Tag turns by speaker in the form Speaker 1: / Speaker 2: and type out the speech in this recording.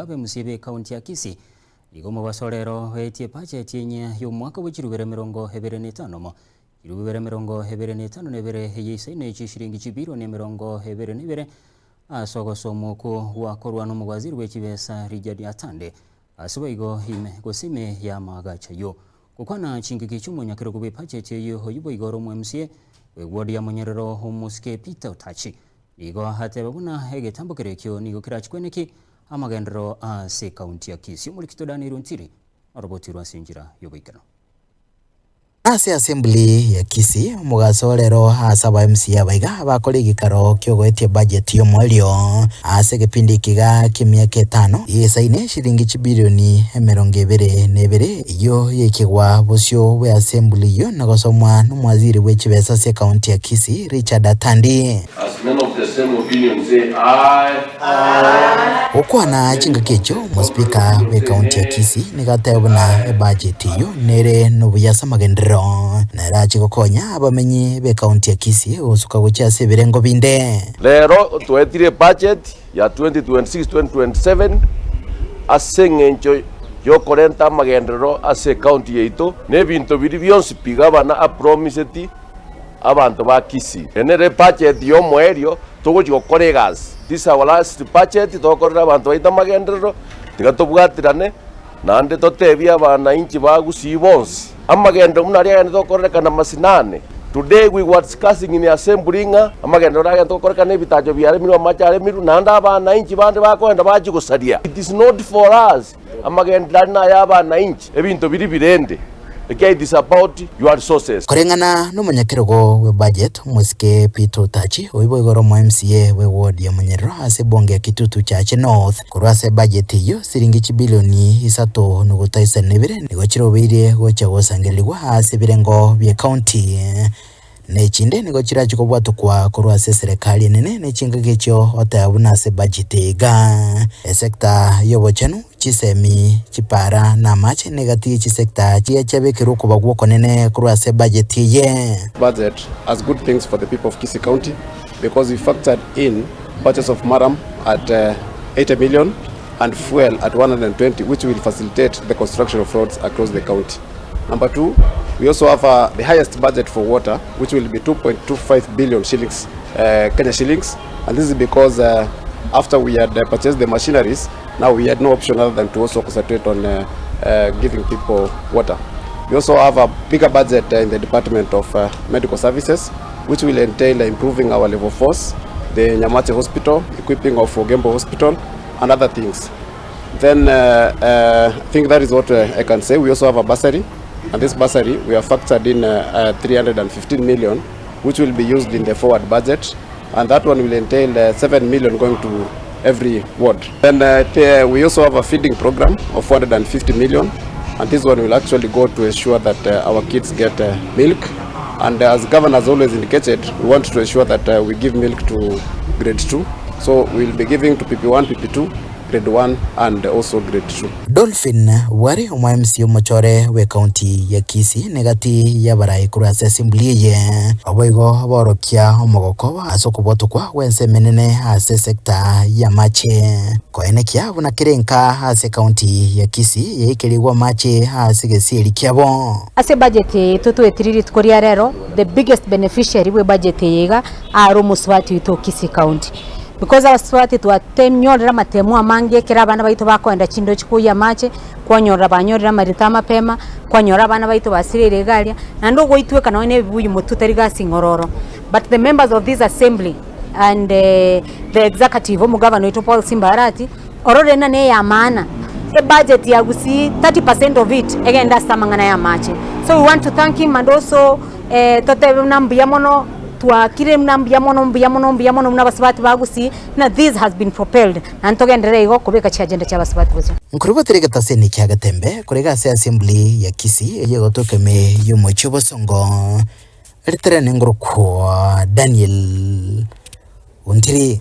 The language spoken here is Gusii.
Speaker 1: Abemusie b'Ekaunti ya Kisii nigo omobaso rero oetie ebacheti enyia y'omwaka bwe chirubere 25 mo chirubere 22 eye isaine chishiringi chibilioni 22 ase ogosomwa okwo gwakorwa nomowaziri bwe chibesa Richard Atande ase boigo ime gose ime y'amaagacho ayio. Gokwana chingaki chi'omonyakerogo bw'ebacheti eyio oyio boigo ore omoMCA bw'eward ya Monyerero Omosike Peter Otachi nigo ateba buna egetambo keria ekio nigo kerachikweneki Amagenderero ase ekaunti ya Kisii. Omorikito Daniel Ontiri orobotirwe ase enchera y'oboikeranu.
Speaker 2: Ase Assembly ya Kisii, omogaso orero ase aba MCA abaiga bakore egekaro kiogoetia budget y'omoerio ase egepindi eke iga ki'emiaka etano gesaine shilingi chibilioni 22 eyio yaikigwa bosio bwe Assembly eyio na gosomwa nomowaziri bwe chibesa ase ekaunti ya Kisii Richard Atandi.
Speaker 3: As men of the same opinion say aye.
Speaker 2: Gokwana chingaki echio, omospeaker bw'ecounty ya Kisii nigo ateba buna ebudget eyio nere nobuya ase amagenderero na erache gokonya abamenyi b'ecounty ya Kisii gosuka gochia ase ebirengo binde.
Speaker 3: Rero twaetire ebudget ya 2026-2027 ase eng'encho yokorenta amagenderero ase ecounty yaito na ebinto biria bionsi pi gavana apromiseti abanto ba Kisii. Eye nere ebudget y'omoerio Togochia gokora egasi, this our last budget tokorera abanto baito amagenderero, tiga tobwaterane naende totebie abananchi ba Gusii bonsi amagenderero buna aria agenderete gokorekana masinani. Today we were discussing in assembly ng'a amagenderero agenderete gokorekana ebitacho biaremirwe amache aremirwe naende abananchi bande bakoenda bachia gosaria. It is not for us, amagenderero aria naya abananchi, ebinto biria birende. Ekiagera it is about your resources.
Speaker 2: Koreng'ana nomonyakerogo bwe budget omosike Peter Otachi oibo igoro omo MCA bwe ward ya Munyerero ase ebunge ya Kitutu Chache North korwa ase ebudget eyio siringi chibilioni isato nogota isano na ibere nigo chirobeirie gocha gosangererigwa ase ebirengo bie county na echinde nigo chirache kobwatokwa korwa ase eserekari enene ne chingaki echio oteba buna ase ebudget iga esector y'obochenu Chisemi, chipara, na amache negati ye chisecta chiria chiabekerwe okobagwa okonene korwa ase ebudget eye.
Speaker 4: Budget as good things for the people of Kisii County because we factored in purchase of murram at 80 million and fuel at 120 which will facilitate the construction of roads across the county. Number two, we also have uh, the highest budget for water which will be 2.25 billion shillings, uh, Kenya shillings and this is because uh, after we had uh, purchased the machineries Now we had no option other than to also concentrate on uh, uh, giving people water. We also have a bigger budget uh, in the Department of uh, Medical Services, which will entail improving our level force, the Nyamache Hospital, equipping of Ogembo Hospital, and other things. Then uh, uh, I think that is what uh, I can say. We also have a bursary, and this bursary we have factored in uh, uh, 315 million, which will be used in the forward budget and that one will entail uh, 7 million going to every ward. Then uh, we also have a feeding program of 450 million and this one will actually go to ensure that uh, our kids get uh, milk and as governor has always indicated we want to ensure that uh, we give milk to grade 2 so we'll be giving to PP1 PP2 grade 1 and also grade 2.
Speaker 2: Dolphin Bwari omo MC omochore bw'ecounty ya Kisii negati y'abarai korwa ase assembly eye boigo borokia omogoko ase okobwatokwa gw'ense emenene ase esector y'amache koenekia buna kera enka ase ecounty ya Kisii yaikerigwe amache ase egesieri kiabo.
Speaker 5: Ase ebudget eye totwetire rituko ria rero, the biggest beneficiary bwe budget eye iga are omosubati oito o Kisii County. Because abasubati twatenyorire amatemo amange ekero abana baito bakoenda chindochi koiyia amache, kwanyorora banyorire amarito amapema, kwanyora abana baito basireire iga aria, naende ogoitweka nonye na ebibuyu motwe tari gasi ng'ororo. But the members of this assembly and the executive omogavana oito Paul Simba Arati, orore ng'a neye amaana, ebudget ya Gusii 30 percent of it egende ase amang'ana ya amache. So we want to thank him and also totebe buna mbuya mono. Twakire buna mbuya mono, mbuya mono, mbuya mono buna abasubati ba Gusii, na this has been propelled, naende togenderere igo kobeka chiagenda chia abasubati bosio.
Speaker 2: Nkorubatera egetaseni kia Getembe korega ase Assembly ya Kisii eyio egotoka ime y'omochie o Bosongo, ritere nengorokwa Daniel Ontiri.